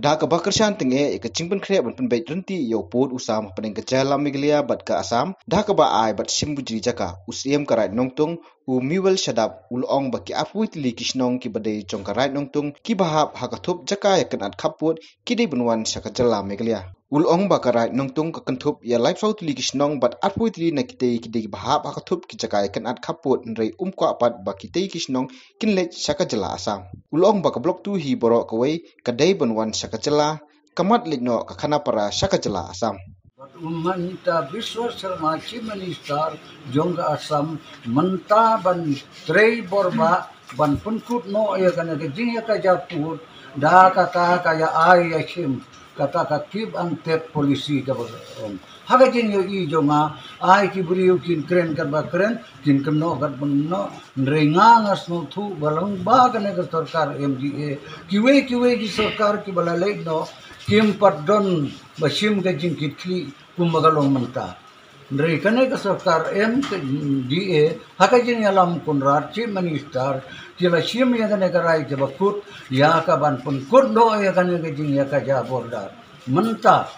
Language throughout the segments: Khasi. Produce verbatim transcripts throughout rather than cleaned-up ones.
Da kaba kyrshan tyngeh ïa ka jingpynkhreh ban pynbeit ryntih ïa u pud u sam hapdeng ka jylla Meghalaya bad ka Assam, da kaba ai bad shim bujli jaka, u Syiem ka Raid Nongtung, u Mewal Shadap, u la ong ba ki arphew tylli ki shnong kiba dei jong ka Raid Nongtung kiba hap ha ka thup jaka ïa kynad khappud ki dei ban wan sha ka jylla Meghalaya. U la ong ba ka Raid Nongtung ka kynthup ïa laiphew tylli ki shnong bad arphew tylli na kitei ki dei kiba hap ha ka thup ki jaka ïa kynad khappud, hynrei um kwah pat ba kitei ki shnong kin leit sha ka jylla Assam. U la ong ba ka Block two hi baroh kawei ka dei ban wan sha ka jylla, ka mat leit noh ka Khanapara sha ka jylla Assam. Bad u mynta Biswa Sarma Chief Minister jong ka Assam mynta ban trei bor ba ban pynkut noh ïa kane ka jingïakajia pud da kata ka ïa ai ïa shim, kata ka keep and take policy kaba ong. Ha ka jingïohi jong nga, ai ki briew kin kren katba kren, kin kynnoh katba kynnoh, hynrei nga nga sngewthuh ba lyngba kane ka sorkar M D A, kiwei kiwei ki sorkar kiba la leit noh, kim pat don ba shim ka jingkitkhlieh kumba ka long mynta. Hynrei kane ka sorkar M D A, ha ka jingïalam Conrad, Chief Minister, ki la shim ïa kane ka rai kaba kut ïa ka ban pynkut noh ïa kane ka jingïakajia border. Mynta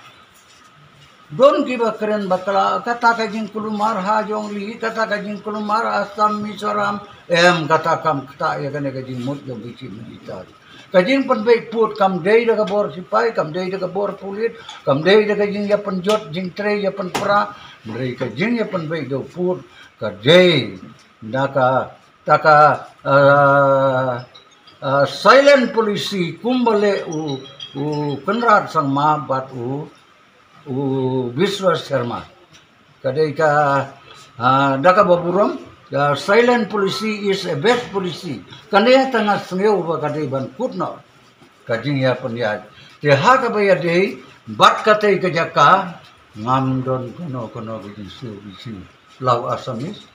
don kiba kren ba ka la, kata ka jingkulmar ha Jonglei, kata ka jingkulmar Assam, Mizoram, em, kata kam ktah ïa kane ka jingmut jong ki Chief Minister. Ka jingpynbeit pud kam dei da ka bor sipai, kam dei da ka bor pulit, kam dei da ka jingïapynjot, jingtrei ïapynpra, hynrei ka jingïapynbeit da u pud ka dei da ka, da ka, ah, ah, silent policy kumba leh u, u Conrad Sangma bad u u Biswa Sarma. Ka dei ka, ah, da kaba burom, ka silent policy is a best policy. Kane te nga sngew ba ka dei ban kut noh ka jingïapynïaid. Te ha kaba ïadei bad katei ka jaka, ngam don kano kano ka jingsngew bisi. La u Assamese,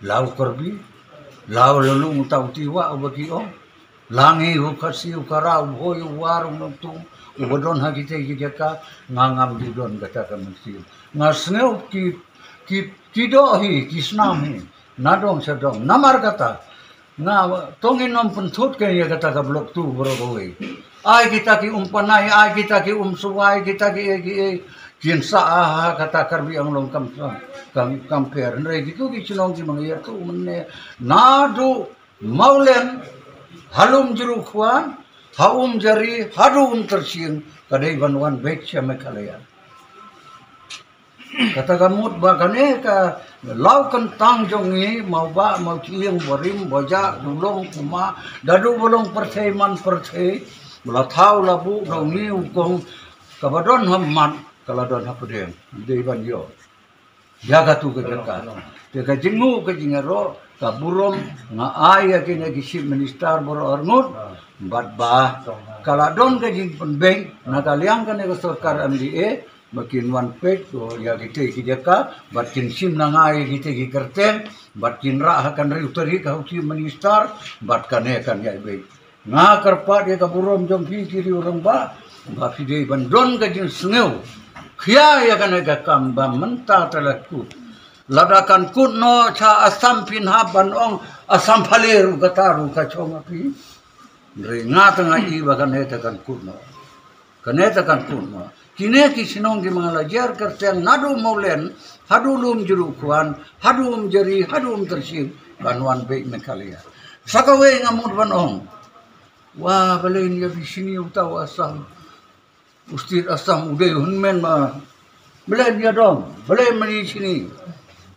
la u Karbi, la u Lulung, uta u Tiwa uba ki ong, la ngi u Khasi, u Khara, u Bhoi, u War, u Nongtung, uba don ha kitei ki jaka, nga ngam ju don kata ka mynsiem. Nga sngew ki, ki, ki doh hi, ki snam hi, na dong sha dong. Namar kata, nga to ngin ym pynthut kein ïa kata ka Block two baroh kawei. Ai kita ki Umpanai, ai kita ki Umsuwai, kita ki ei ki ei, kin sah ha kata Karbi Anglong kam, kam, kam pher. Hynrei kitu ki shnong ki ma ngi ïathuh mynne, naduh Mawlem, ha Lumjyrukhuan, ha Umjari, haduh Umtyrshing, ka dei ban wan beit sha Meghalaya. Kata ka mut ba kane ka la u kyntang jong ngi, Mawbah, Mawsyieng, Barim, Bajah, Kulong, Kuma, da duh ba long pyrthei man pyrthei, ba la thaw la buh da u ngi u kong, kaba don ha mat ka la don ha pdeng, dei ban ïoh ïa katu ka jaka. Te ka jingnguh ka jingïaroh, ka burom nga ai ïa kine ki Chief Minister baroh arngut, bad ba ka la don ka jingpynbeit na ka liang kane ka sorkar M D A, ba kin wan peit ïa kitei ki jaka, bad kin shim na nga ïa kitei ki kyrteng, bad kin rah ha ka hynriew tarik ha u Chief Minister, bad kane kan ïai beit. Nga kyrpad ïa ka burom jong phi ki riew rangbah, ba phi dei ban don ka jingsngew khia ïa kane ka kam ba mynta te la kut. Lada kan kut noh sha Assam phin hap ban ong Assam pale ruh kata ruh ka shong ha phi. Hynrei nga te nga i ba kane te kan kut noh. Kane te kan kut noh. Kine ki shnong ki ma nga la jer kyrteng naduh Mawlem, haduh Lumjyrukhuan, haduh Umjari, haduh Umtyrshing, ban wan beit Meghalaya. Sa kawei nga mut ban ong. Wa, balei ïa bishni uta u Assam. U state Assam u dei u hynmen ma. Balei ïa dom, balei ma ïa shni.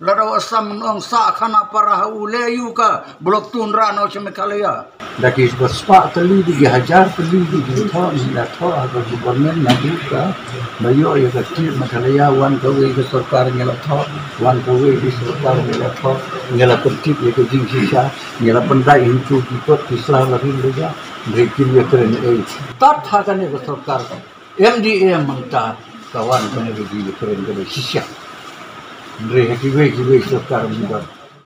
Lada u Assam nong sah Khanapara ha u leh ïa u ka Block two rah noh sha Meghalaya. Da ki ba spah tylli, da ki hajar tylli, da ki thoh, ngi la thoh ha ka government naduh ka ba ïoh ïa ka state Meghalaya, wan kawei ka sorkar ngi la thoh, wan kawei ka sorkar ngi la thoh, ngi la pyntip ïa ka jingshisha, ngi la pyndait hynriew ki kot ki sla la rim ruja, hynrei kim ïakren ei. Tad ha kane ka sorkar M D A mynta ka wan kane ka jingïakren kaba shisha. Hynrei ha kiwei kiwei sorkar mynta